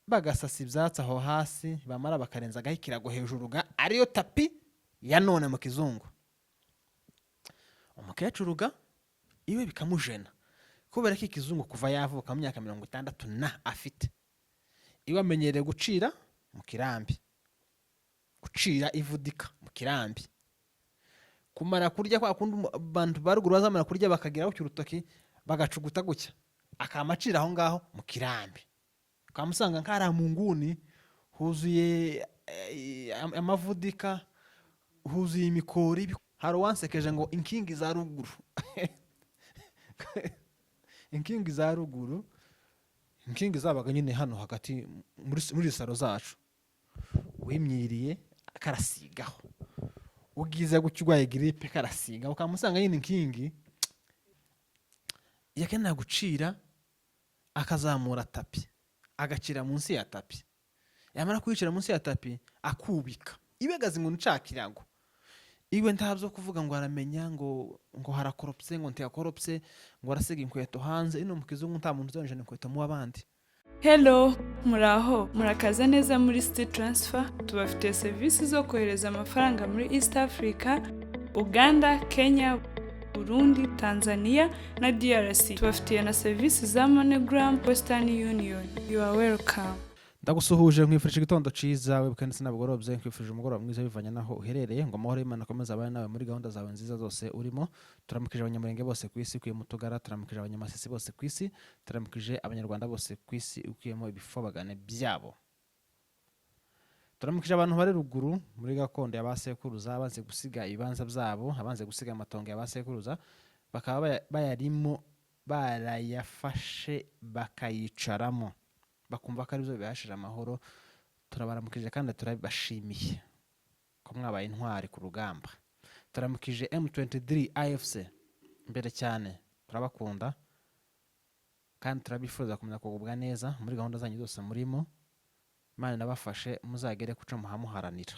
Bagasasa ibyatsi aho hasi, bamara bakarenzagaho ikirago hejuru ga, ariyo tapi ya none mu kizungu. Umukecuru ga iwe bikamujena, kubera ko ikizungu kuva yavuka mu myaka 60 na afite, iwe amenyereye gucira mu kirambi, gucira ivudika mu kirambi, kumara kurya kwa kundi abantu ba ruguru bazamara kurya bakagira gutya urutoki bagacuguta gutya, akama acira aho ngaho mu kirambi. Ukamusanga nk'ariya mu nguni huzuye amavudika, huzuye imikori. Hari uwansekeje ngo inkingi za ruguru, inkingi za ruguru, inkingi zabaga nyine hano hagati muri salo zacu. Wimyiriye karasigaho, ugize gutya urwaye giripe karasiga, ukamusanga nyine inkingi yakenera gucira, akazamura tapi, agacira munsi ya tapi. Yamara kuyicira munsi ya tapi akubika ibegaza inkoni ca kirago. Iwe ntabyo kuvuga ngo aramenya ngo harakoropse, ngo ntiyakoropse, ngo arasiga inkweto hanze. Ino mu kizungu nta muntu uzonjana inkweto mu w'abandi. Hello, muraho, murakaza neza muri City Transfer. Tubafitiye serivisi zo kohereza amafaranga muri East Africa, Uganda, Kenya, Burundi, Tanzania na DRC. Tubafitiye na serivisi za MoneyGram, Western Union. You are welcome. Ndagusuhuje, nkwifurije igitondo ciza wibuke ndetse nabugorobye, nkwifurije umugoroba mwiza bivanye naho uherereye, ngo amahoro y'Imana akomeze abane nawe muri gahunda zawe nziza zose urimo. Turamukije Abanyamurenge bose ku isi ukuyemo Utugara, turamukije Abanyamasisi bose ku isi, turamukije Abanyarwanda bose ku isi ukuyemo ibifobagane byabo, turamukije abantu bari ruguru muri gakondo ya ba sekuruza, abanze gusiga ibibanza byabo, abanze gusiga amatongo ya ba sekuruza, bakaba bayarimo, barayafashe bakayicaramo, bakumva ko aribyo bibahesheje amahoro. Turabaramukije kandi turabibashimiye ko mwabaye intwari ku rugamba. Turamukije M23 AFC mbere cyane, turabakunda kandi turabifuza kumenya kugubwa neza muri gahunda zanyu zose murimo. Imana inabafashe muzagere kuco muhamuharanira.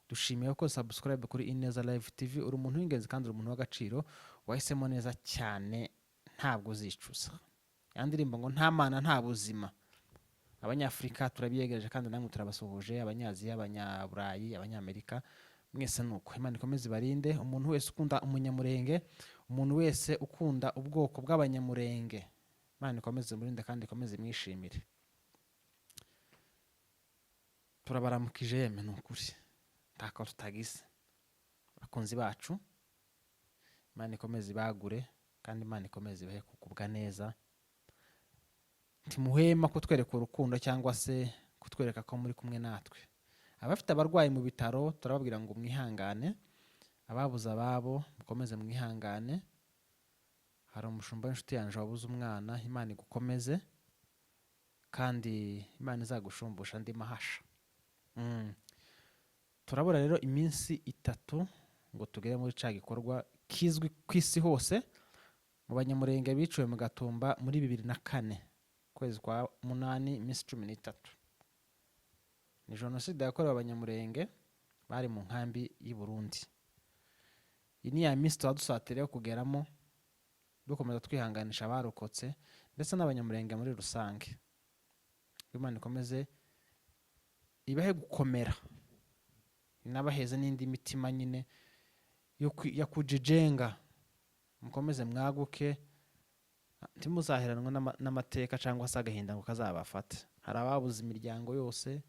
Dushimiye ko subscribe kuri Ineza Live TV. Uri umuntu w'ingenzi kandi uri umuntu w'agaciro, wahisemo neza cyane, ntabwo uzicuza. Ya ndirimbo ngo "Nta Mana nta buzima", Abanyafurika turabiyegereje kandi namwe turabasuhuje, Abanyaziya, Abanyaburayi, Abanyamerika, mwese nuko Imana ikomeze ibarinde. Umuntu wese ukunda Umunyamurenge, umuntu wese ukunda ubwoko bw'Abanyamurenge, Imana ikomeze imurinde kandi ikomeze imwishimire. Turabaramukije yeme, ni ukuri ntako tutagize. Abakunzi bacu, Imana ikomeze ibagure kandi Imana ikomeze ibahe kugubwa neza. Ntimuhema kutwereka urukundo cyangwa se kutwereka ko muri kumwe natwe. Abafite abarwayi mu bitaro turababwira ngo mwihangane, ababuze ababo mukomeze mwihangane. Hari umushumba w'inshuti yanjye wabuze umwana, Imana igukomeze kandi Imana izagushumbusha andi mahasha. Turabura rero iminsi 3 ngo tugere muri ca gikorwa kizwi ku isi hose mu Banyamurenge biciwe mu Gatumba muri 2004, ukwezi kwa munani, iminsi 13. Ni jenoside yakorewe Abanyamurenge bari mu nkambi y'i Burundi. Iyi ni ya minsi tuba dusatiriye yo kugeramo, dukomeza twihanganisha abarokotse ndetse n'Abanyamurenge muri rusange. Imana ikomeze ibahe gukomera, inabaheze n'indi mitima nyine yo kujijenga, mukomeze mwaguke, ntimuzaheranwe n'amateka cyangwa se agahinda ngo kazabafate. Hari ababuze imiryango yose,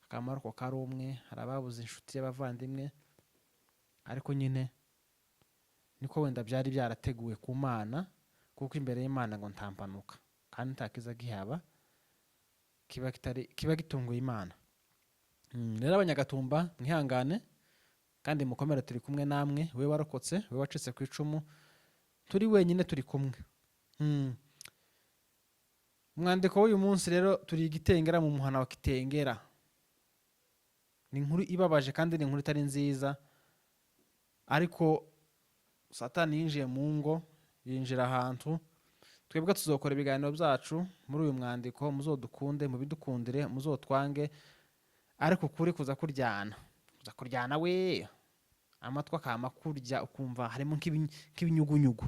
akamaro ko kari umwe, hari ababuze inshuti y'abavandimwe, ariko nyine niko wenda byari byarateguwe ku Mana, kuko imbere y'Imana ngo nta mpanuka kandi nta kiza gihaba kiba kitari kiba gitunguye Imana. Rero Abanyagatumba mwihangane kandi mukomere, turi kumwe namwe. We warokotse, we wacitse ku icumu, turi wenyine, turi kumwe. Umwandiko w'uyu munsi rero, turi igitengera mu muhana wa Kitengera. Ni inkuru ibabaje kandi ni inkuru itari nziza, ariko Satani yinjiye mu ngo, yinjira ahantu. Twebwe tuzokora ibiganiro byacu muri uyu mwandiko, muzodukunde, mubidukundire, muzotwange, ariko ukuri kuza kuryana, kuza kuryana we, amatwi akama kurya, ukumva harimo nk'ibinyugunyugu,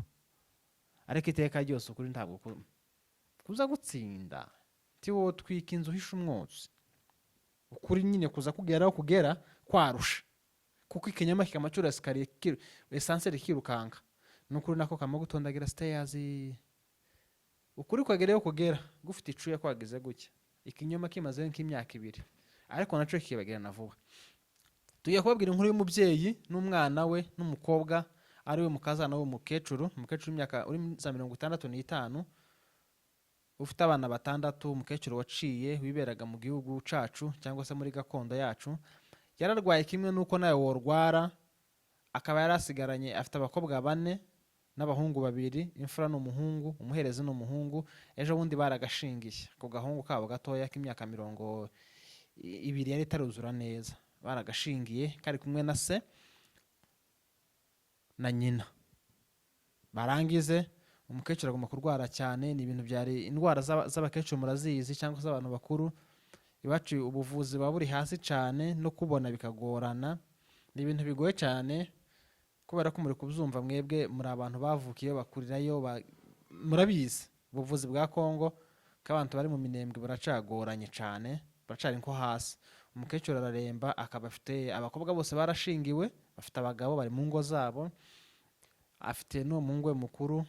ariko iteka ryose ukuri ntabwo kuza gutsinda. Tiwotwika inzu uhisha umwotsi. Ukuri nyine kuza kugera aho kugera kwarusha, kuko ikinyoma kikamacura escalier, ascenseur ikirukanka, nukuri nako kama gutondagira stairs. Ukuri kwagereyo kugera gufite icuya kwagize gutya, ikinyoma kimazeyo nk'imyaka 2, ariko naco kikibagirana vuba. Tugiye kubabwira inkuru y'umubyeyi n'umwana we n'umukobwa, ari we mukazana w'umukecuru, umukecuru w'imyaka uri za 65, ufite abana batandatu, umukecuru waciye wiberaga mu gihugu cacu cyangwa se muri gakondo yacu. Yararwaye kimwe n'uko nawe worwara, akaba yarasigaranye, afite abakobwa bane n'abahungu babiri. Imfura ni umuhungu, umuherezi ni umuhungu. Ejo bundi baragashingiye ku gahungu kabo gatoya k'imyaka 20 yari itaruzura neza. Baragashingiye kari kumwe na se na nyina. Barangize, umukecuru agomba kurwara cyane. Ni ibintu byari indwara z'abakecuru murazizi, cyangwa se abantu bakuru. Iwacu ubuvuzi buba buri hasi cyane, no kubona bikagorana. Ni ibintu bigoye cyane, kubera ko muri kubyumva mwebwe muri abantu bavukiye bakurirayo, murabizi ubuvuzi bwa Kongo k'abantu bari mu Minembwe buracagoranye cyane, buracari nko hasi. Umukecuru araremba, akaba afite abakobwa bose barashingiwe, bafite abagabo, bari mu ngo zabo. Afite n'uwo muhungu we mukuru,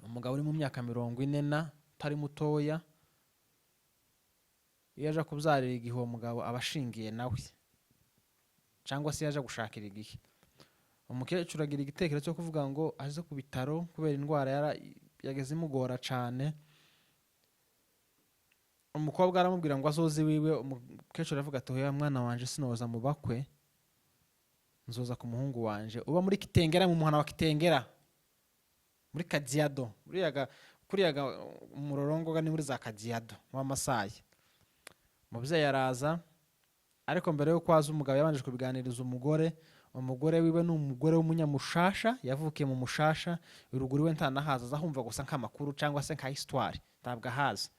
umugabo uri mu myaka 40 na utari mutoya. Iyo aje kubyarira igihe, uwo mugabo aba ashingiye nawe, cyangwa se iyo aje gushakira igihe. Umukecuru agira igitekerezo cyo kuvuga ngo aze ku bitaro kubera indwara yageze imugora cyane. Umukobwa aramubwira ngo azoze iwiwe. Umukecuru aravuga ati: "Oya mwana wanje, sinoza mu bakwe, nzoza ku muhungu wanje uba muri Kitengera, mu muhana wa Kitengera, muri Kajiado." Kuriya umurorongo ni muri za Kajiado w'Amasayi. Umubyeyi araza, ariko mbere yuko aza, umugabo yabanje kubiganiriza umugore. Umugore wiwe ni umugore w'umunyamushasha, yavukiye mu Mushasha ruguru. We ntanahaza, aza ahumva gusa nk'amakuru cyangwa se nka histoire, ntabwo ahazi.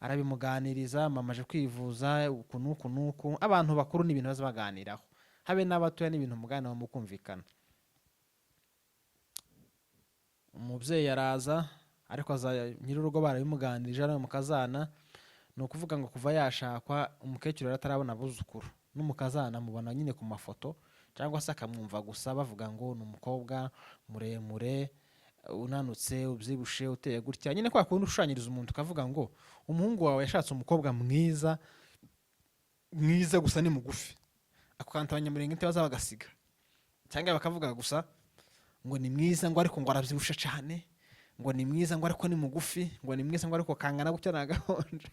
Arabimuganiriza: "Mama aje kwivuza uku n'uku n'uku." Abantu bakuru ni ibintu baza baganiraho, habe n'abatoya ni ibintu muganiraho mukumvikana. Umubyeyi araza, ariko aza nyir'urugo barabimuganirije, ari mukazana. Ni ukuvuga ngo kuva yashakwa, umukecuru yari atarabona abuzukuru, n'umukazana amubona nyine ku mafoto cyangwa se akamwumva gusa bavuga ngo ni umukobwa muremure, unanutse, ubyibushe, uteye gutya nyine, kwa kundi ushushanyiriza umuntu ukavuga ngo umuhungu wawe yashatse umukobwa mwiza mwiza, gusa ni mugufi. Ako kantu Abanyamurenge ntibaza bagasiga, cyangwa bakavuga gusa ngo ni mwiza, ngo ariko ngo arabyibushe cyane, ngo ni mwiza, ngo ariko ni mugufi, ngo ni mwiza, ngo ariko kangana gutya nagahonje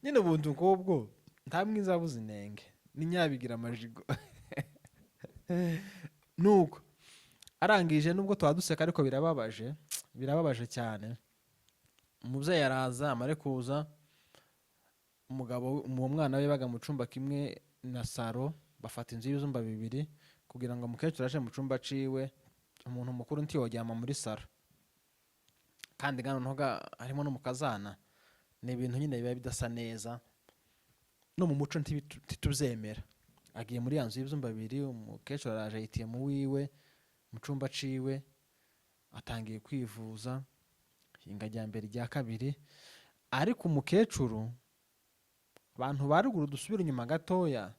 nyine. Ubuntu nk'ubwo, nta mwiza wabuze inenge, ni nyabigira amajigo. Nuko arangije, nubwo tuba duseka ariko birababaje, birababaje cyane. Umubyeyi araza. Amare kuza, umugabo, uwo mwana we baga mu cyumba kimwe na saro, bafata inzu y'ibyumba bibiri kugira ngo umukecuru aje mu cyumba ciwe. Umuntu mukuru ntiyoryama muri saro, kandi ga noneho harimo n'umukazana, ni ibintu nyine biba bidasa neza, no mu muco ntitubyemera. Agiye muri ya nzu y'ibyumba bibiri, umukecuru araje yitiye mu wiwe, mu cyumba ciwe, atangiye kwivuza hinga rya mbere, rya kabiri. Ariko umukecuru, abantu ba ruguru, dusubire inyuma gatoya,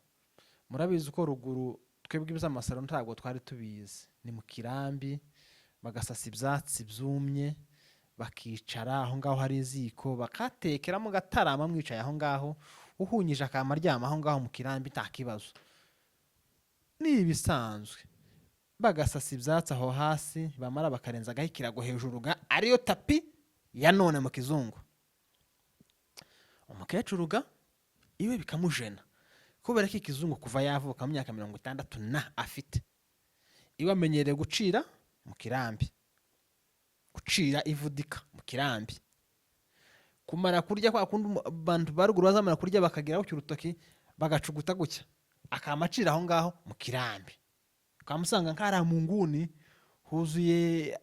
murabizi ko ruguru twebwe iby'amasaro ntabwo twari tubizi. Ni mu kirambi, bagasasa ibyatsi byumye, bakicara aho ngaho, hari iziko bakatekeramo gatarama, mwicaye aho ngaho, uhunyije akama aryama aho ngaho mu kirambi, nta kibazo, ni ibisanzwe. Bagasasa ibyatsi aho hasi, bamara bakarenza ikirago hejuru ga ariyo tapi ya none mu kizungu. Umukecuru ga iwe bikamujena, kubera ko ikizungu kuva yavuka mu myaka 60 na afite, iwe amenyereye gucira mu kirambi, gucira ivudika mu kirambi, kumara kurya kwa kundi abantu ba ruguru bazamara kurya bakagira gutya urutoki bagacuguta gutya, akama acira aho ngaho mu kirambi. Ukamusanga nk'ahariya mu nguni huzuye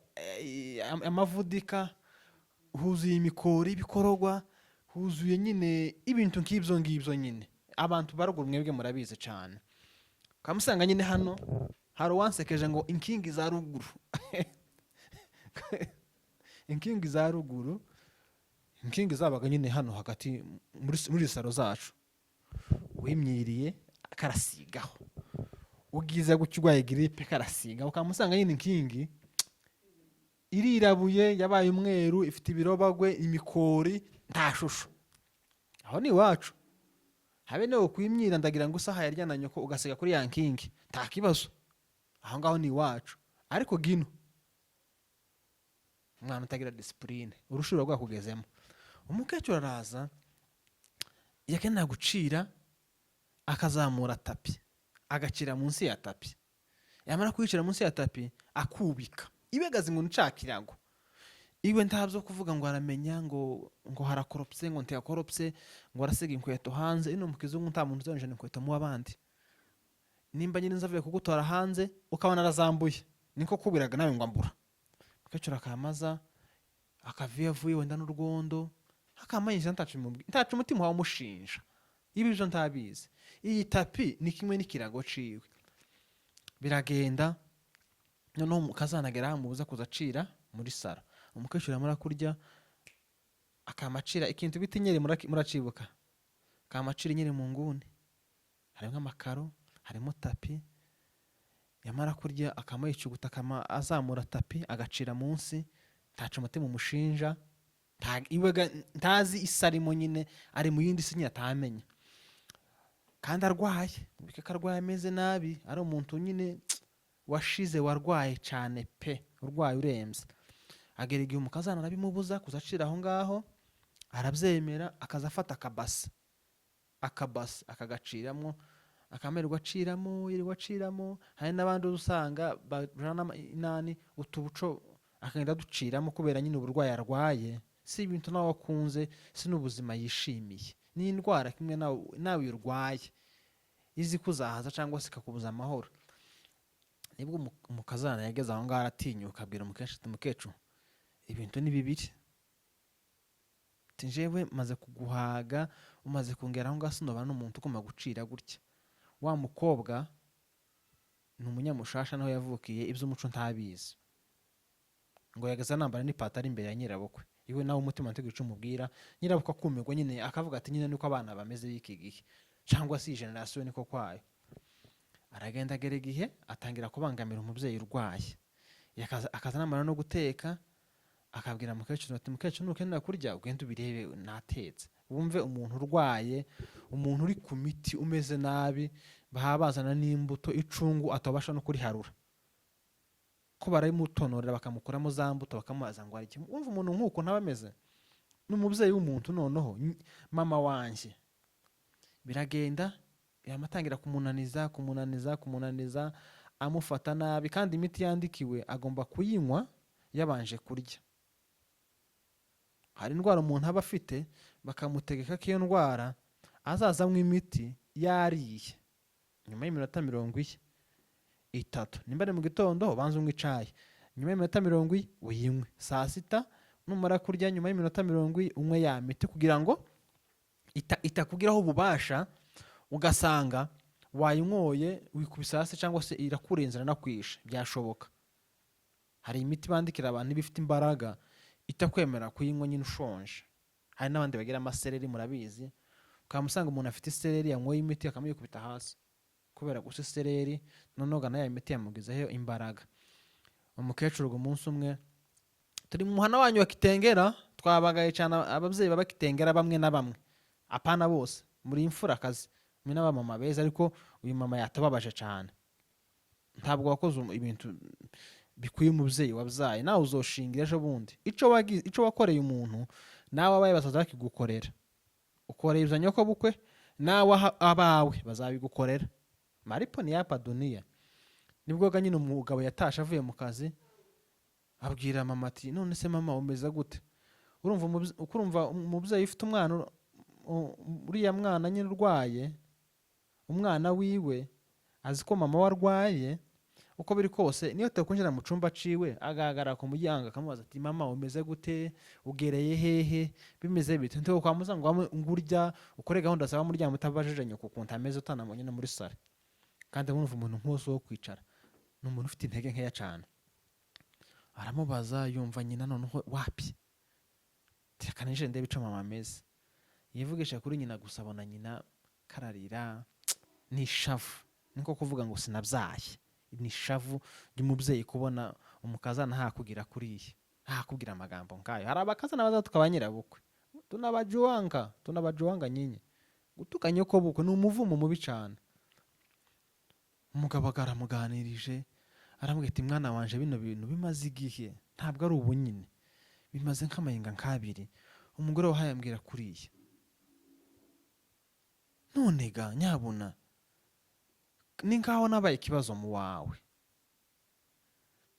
amavudika, huzuye imikori y'ibikororwa, huzuye nyine ibintu nk'ibyo ngibyo nyine. Abantu ba ruguru mwebwe murabizi cyane. Ukamusanga nyine hano hari uwansekeje ngo inkingi za ruguru, inkingi za ruguru. Inkingi zabaga nyine hano hagati muri saro zacu. Wimyiriye karasigaho, ugize gutya urwaye giripe karasigaho, ukamusanga nyine inkingi irirabuye, yabaye umweru, ifite ibirobagwe, imikori, nta shusho. Aho ni iwacu. Habe niwe kwimyira, ndagira ngo isaha yarya na nyoko ugasiga kuri ya nkingi, nta kibazo. Aho ngaho ni iwacu. Ariko gino umwana utagira discipline, urushuro rwakugezemo. Umukecuru araza, yakenera gucira akazamura tapi, agacira munsi ya tapi. Yamara kuyicira munsi ya tapi akubika ibegaza ngo ncakirago iwe. Ntabyo kuvuga ngo aramenya ngo harakoropse, ngo ntiyakoropse, ngo arasiga inkweto hanze. Ino mu kizungu nta muntu uzonjana inkweto mu w'abandi. Nimba nyine avuye kugutora hanze ukabona arazambuye, niko kubwiraga nawe ngo ambura. Umukecuru akamaza akava iyo avuye wenda n'urwondo akamanyisha, ntaca umutima wamushinja ibi byo ntabizi. Iyi tapi ni kimwe n'ikirago ciwe. Biragenda noneho umukazanagera amubuza kuza acira muri saro. Umukecuru yamara kurya akamacira ikintu bita inyeri. Muracibuka? Akamacira inyeri mu nguni, harimo amakaro, harimo tapi. Yamara kurya akama yicuguta, akama azamura tapi agacira munsi. Ntaca umutima umushinja. Iwe ntazi isi arimo nyine, ari mu yindi si nyine atamenya. Kandi arwaye, mubike ko arwaye ameze nabi, ari umuntu nyine washize, warwaye cyane pe, urwaye urembye. Agera igihe umukazana arabimubuza kuza acira aho ngaho, arabyemera, akaza afata akabase, akabase akagaciramo, akamererwa aciramo, yirirwa aciramo. Hari n'abandi usanga bajana inani utubuco akagenda aduciramo kubera nyine uburwayi arwaye. Si ibintu nawe akunze, si n'ubuzima yishimiye, ni indwara kimwe nawe urwaye izi kuzahaza cyangwa se ikakubuza amahoro. Nibwo umukazana yageze aho ngaho aratinyuka, abwira umukecuru ati: "Mukecuru, ibintu ni bibiri." Ati: "Njyewe maze kuguhaga, umaze kongera aho ngaho, sinobana n'umuntu ugomba gucira gutya." Wa mukobwa ni umunyamushasha, naho yavukiye iby'umuco ntabizi, ngo yageze anambara n'ipataro imbere ya nyirabukwe iwe. Nawe umutima nteguye icyo umubwira. Nyirabukwe akumirwa nyine, akavuga ati: "Nyine niko abana bameze b'iki gihe, cyangwa se iyi generasiyo niko kwayo." Aragenda, agera igihe atangira kubangamira umubyeyi urwaye. Akaza namara no guteka akabwira mukecuru ati: "Mukecuru, nukenera kurya ugende ubirebe natetse." Wumve umuntu urwaye, umuntu uri ku miti, umeze nabi, baba bazana n'imbuto, icungu atabasha no kuriharura, ko barayimutonorera bakamukuramo za mbuto, bakamubaza ngo arye. Wumva umuntu nk'uko ntaba ameze, ni umubyeyi w'umuntu. Noneho mama wanjye biragenda, yamatangira kumunaniza, kumunaniza, kumunaniza, amufata nabi. Kandi imiti yandikiwe agomba kuyinywa yabanje kurya. Hari indwara umuntu aba afite bakamutegeka ko iyo ndwara azazanywa imiti yariye nyuma y'iminota 30. Nimba ari mu gitondo, ubanza unywe icayi, nyuma y'iminota 40 uyinywe. Saa sita numara kurya, nyuma y'iminota 40 unywe ya miti, kugira ngo itakugiraho ububasha, ugasanga wayinyoye wikubise hasi, cyangwa se irakurenza iranakwishe. Byashoboka. Hari imiti bandikira abantu iba ifite imbaraga itakwemera kuyinywa nyine ushonje. Hari n'abandi bagira amasereri, murabizi, ukaba usanga umuntu afite isereri, yanyweye imiti akamuyikubita hasi kubera gusa isereri. Noneho na ya miti yamugizeho imbaraga. Umukecuru ngo umunsi umwe, turi mu muhana wanyu wa Kitengera, twabagaye cyane ababyeyi baba Kitengera bamwe na bamwe, apana bose, muri imfurakazi mwe n'abamama beza, ariko uyu mama yatababaje cyane. Ntabwo wakoze ibintu bikwiye umubyeyi wabyaye. Nawe uzoshingira ejo bundi ico wakoreye umuntu, nawe abaye bazaza bakigukorera. Ukoreye ibyo nyoko bukwe, nawe abawe bazabigukorera. Malipo ni hapa dunia. Nibwo ga nyine umugabo yatashe avuye mu kazi, abwira mama ati: "None se mama, umeze gute?" Urumva umubyeyi ufite umwana uriya mwana nyine urwaye, umwana wiwe azi ko mama we arwaye. Uko biri kose niyo atakwinjira mu cyumba ciwe, agahagarara ku muryango akamubaza ati: "Mama, umeze gute? Ugereye hehe? Bimeze bite?" Ntiwo kwamuza ngo ngo urya ukore gahunda zawe muryamo utabajije nyoko ukuntu ameze, utanamubonye no muri sare. Kandi wumva umuntu nk'uwo wo kwicara ni umuntu ufite intege nkeya cyane. Aramubaza, yumva nyina noneho wapi. Reka ninjire ndebe ico mama ameze. Yivugisha kuri nyina gusa, abona nyina kararira ni ishavu, niko kuvuga ngo sinabyaye. Ni ishavu ry'umubyeyi kubona umukazana hakugira kuriya, hakubwira amagambo nkayo. Hari abakazana baza tukaba nyirabukwe, tunabajuwanga, tunabajuwanga nyinyi. Gutuka nyoko bukwe ni umuvumo mubi cyane. Umugabo aramuganirije, aramubwira ati: "Mwana wanje, bino bintu bimaze igihe, ntabwo ari ubu nyine, bimaze nk'amayenga nk'abiri. Umugore wahaye ambwira kuriya. None ga nyabuna, ni nkaho nabaye ikibazo mu wawe.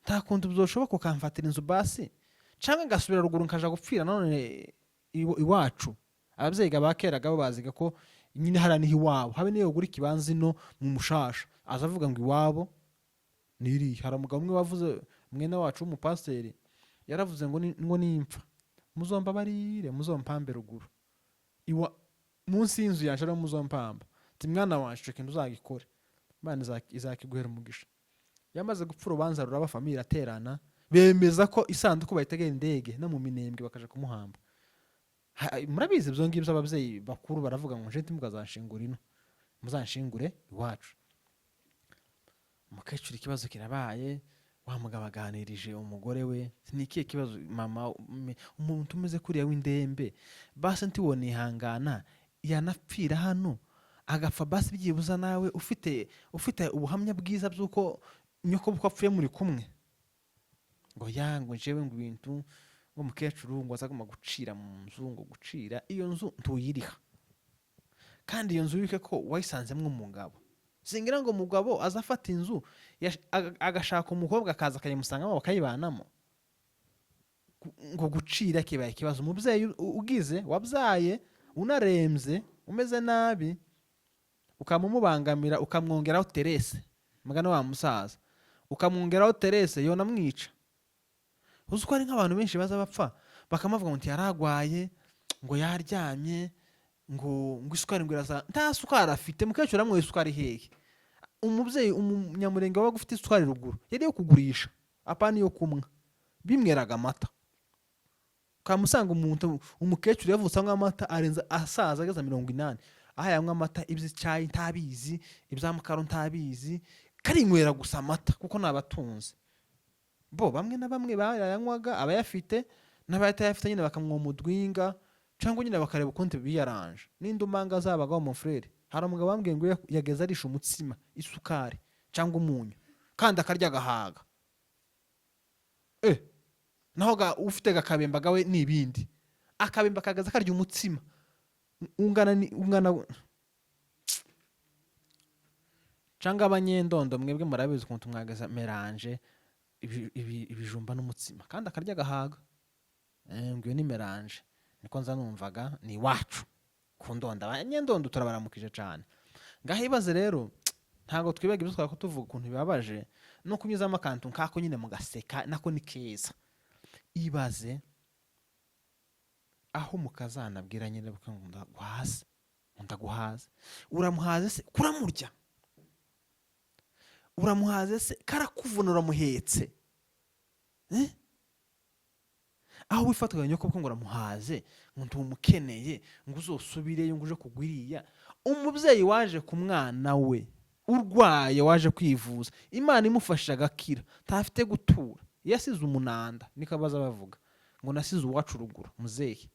Nta kuntu byoshoboka ukamfatira inzu basi, cyangwa ngasubira ruguru nkaja gupfira none iwacu?" Ababyeyi ba kera bo baziga ko nyine hariya niho iwabo, habe niyo ugura ikibanza ino mu mushasha, aza avuga ngo iwabo ni iriya. Hari umugabo umwe wavuze, mwene wacu w'umupasiteri, yaravuze ngo ngo nimpfa muzombabarire, muzompambe ruguru iwa munsi y'inzu yanjye, ariho muzompamba. Ati: "Mwana wanje, ico kintu uzagikore, Imana izakiguhera umugisha." Yamaze gupfa, urubanza ruraba, famille iraterana, bemeza ko isanduku bayitegera indege no mu Minembwe bakaja kumuhamba. Murabizi ibyo ngibyo, ababyeyi bakuru baravuga ngo nje ntimukazanshingure ino, muzanshingure iwacu. Umukecuru ikibazo kirabaye. Wa mugabo aganirije umugore we: "Ni ikihe kibazo mama? Umuntu umeze kuriya w'indembe, basi ntiwonihangana yanapfira hano, agapfa basi byibuza nawe ufite ubuhamya bwiza bw'uko nyoko bukwe apfuye muri kumwe." Ngo ya, ngo njyewe ngo ibintu ngo umukecuru ngo azagomba gucira mu nzu, ngo gucira iyo nzu ntuyiriha, kandi iyo nzu wibuke ko wayisanzemo umugabo. Singira ngo umugabo aza afata inzu agashaka umukobwa akaza akayimusangamo bakayibanamo. Ngo gucira kibaye ikibazo. Umubyeyi ugize wabyaye, unarembye, umeze nabi, ukamumubangamira, ukamwongeraho stress, mugana wa musaza, ukamwongeraho stress, yonamwica. Uzi ko hari nk'abantu benshi baza bapfa bakamuvuga ngo yaragwaye, ngo yaryamye, ngo isukari ngo iraza, nta sukari afite. Mukecuru aramwoye isukari hehe? Umubyeyi umunyamurenge wabaga ufite isukari ruguru yari iyo kugurisha, apana iyo kumwa. Bimweraga amata, ukamusanga umuntu umukecuru yavutse anywa amata, arenza asaza ageze 80 aho yanywa amata. Iby'icyayi ntabizi, ibya mukaro ntabizi, karinywera gusa amata kuko ni abatunzi. Bo bamwe na bamwe barayanywaga, abayafite n'abatayafite nyine bakamwa umudwinga, cyangwa nyine bakareba ukundi biyaranje n'indumanga zabagaho. Mon frère, hari umugabo wambwiye ngo yageze arisha umutsima isukari cyangwa umunyu, kandi akarya agahaga. Naho ufite gakabemba gawe ni ibindi, akabemba kagaza karya umutsima ungana ungana. Cyangwa abanyendondo mwebwe murabizi ukuntu mwagaza mélange ibijumba n'umutsima, kandi akarya agahaga. Ngo iyo ni mélange, niko nza numvaga ni iwacu ku ndondo. Abanyendondo turabaramukije cyane. Ngaho ibaze rero, ntabwo twibaga ibyo twari tuvuga ukuntu bibabaje no kunyuzamo akantu nk'ako nyine mugaseka, nako ni keza. Ibaze aho mukazana abwira nyirabukwe ngo ndaguhaze, ngo ndaguhaze. Uramuhaze se kuramurya? Uramuhaze se karakuvuna? Uramuhetse, eh? Aho wifatanya nyoko ngo uramuhaze, ngo ntumukeneye, ngo uzosubireyo, ngo uje kugwa iriya. Umubyeyi waje ku mwana we urwaye, waje kwivuza, Imana imufashije agakira, ntafite gutura, yasize umunanda, niko baza bavuga ngo nasize uwacu ruguru muzehe.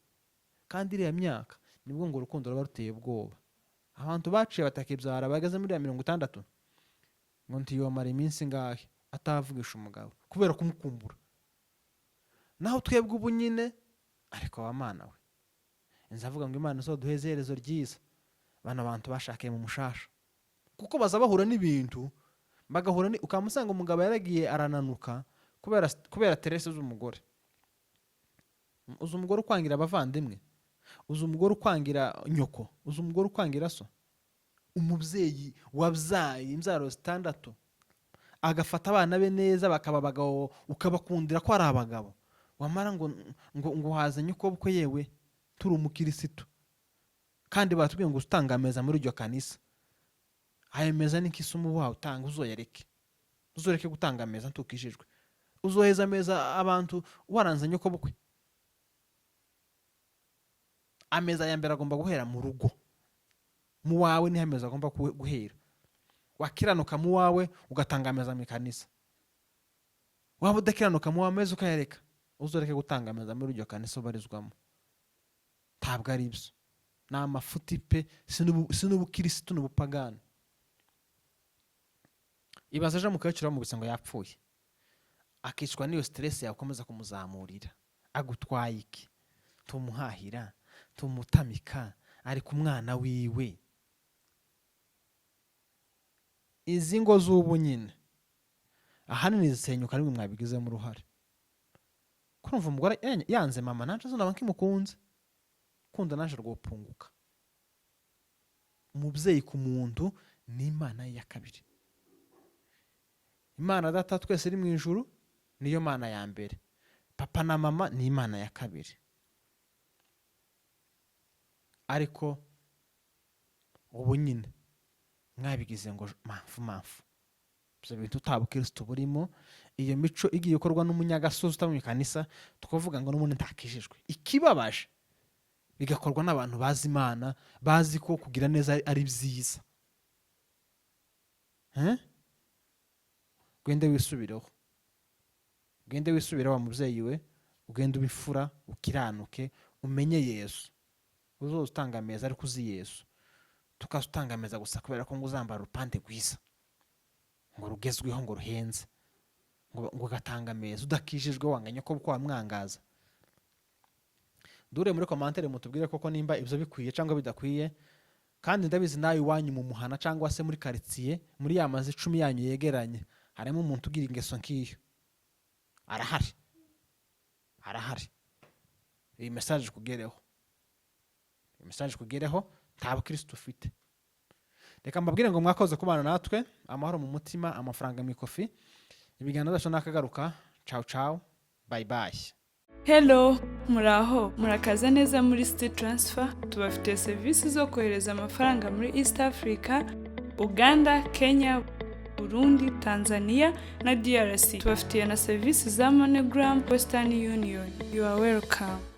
Kandi iriya myaka nibwo ngo urukundo ruba ruteye ubwoba. Abantu baciye batakibyara bageze muri ya 60, ngo ntiyomara iminsi ingahe atavugisha umugabo kubera kumukumbura. Naho twebwe ubu nyine, ariko wa Mana we, inzu avuga ngo Imana izoduheze iherezo ryiza. Bano bantu bashakiye mu mushasha, kuko baza bahura n'ibintu, bagahura ni ukamusanga umugabo yaragiye arananuka kubera stress z'umugore. Uzi umugore ukwangira abavandimwe? Uzi umugore ukwangira nyoko? Uzi umugore ukwangira so? Umubyeyi wabyaye imbyaro zitandatu, agafata abana be neza bakaba abagabo, ukabakundira ko ari abagabo, wamara ngo haze nyoko bukwe. Yewe, turi umukirisitu, kandi batubwiye ngo utanga ameza muri iryo kanisa, ayo meza ni nk'isumu wawe utanga. Uzoyareke, uzoreke gutanga ameza ntukijijwe. Uzoheza ameza abantu waranze nyoko bukwe. Ameza ya mbere agomba guhera mu rugo, mu wawe niho ameza agomba guhera. Wakiranuka mu wawe, ugatanga ameza mu ikanisa. Waba udakiranuka mu wawe, ameza ukayareka, uzoreke gutanga ameza muri iryo kanisa ubarizwamo. Ntabwo ari byo, ni amafuti pe, si n'ubukirisitu, ni ubupagani. Ibaze ejo mukecuru bamubise ngo yapfuye, akicwa n'iyo stress yakomeza kumuzamurira. Agutwaye iki? Tumuhahira, tumutamika, ari ku mwana wiwe. Izi ngo z'ubu nyine ahanini zisenyuka nimwe mwabigizemo uruhare. Kurumva umugore yanze mama, nanje azonaba nkimukunze kunda, naje rwopunguka. Umubyeyi ku muntu ni Imana ye ya kabiri. Imana Data twese iri mu ijuru niyo Mana ya mbere, papa na mama ni Imana ya kabiri. Ariko ubu nyine mwabigize ngo mpamvu mpamvu ibyo bintu utabukirisitu burimo. Iyo mico igiye ikorwa n'umunyagasozi utaba mu ikanisa, tukavuga ngo n'ubundi ntakijijwe. Ikibabaje, bigakorwa n'abantu bazi Imana, bazi ko kugira neza ari byiza. Eh? Ugende wisubireho, ugende wisubireho wa mubyeyi we, ugende ubifura, ukiranuke, umenye Yesu. Uzoza utanga ameza ariko uzi Yesu. Tukaza utanga ameza gusa kubera ko ngo uzambara urupande rwiza, ngo rugezweho, ngo ruhenze, ngo ugatanga ameza udakijijwe, wanganya ko wamwangaza. Dure muri commentaire mutubwire koko nimba ibyo bikwiye cyangwa bidakwiye. Kandi ndabizi nawe iwanyu mu muhana cyangwa se muri karitsiye, muri ya mazu 10 yanyu yegeranye, harimo umuntu ugira ingeso nk'iyo. Arahari, arahari. Iyi message ikugereho, iyi message ikugereho. Nta bukirisitu ufite. Reka mbabwire ngo mwakoze kubana natwe. Amahoro mu mutima, amafaranga mu ikofi. Ibiganiro byacu nakagaruka. Ciao ciao, bye bye. Hello, muraho, murakaza neza muri City Transfer. Tubafitiye serivisi zo kohereza amafaranga muri East Africa, Uganda, Kenya, Burundi, Tanzania na DRC. Tubafitiye na serivisi za MoneyGram, Western Union. You are welcome.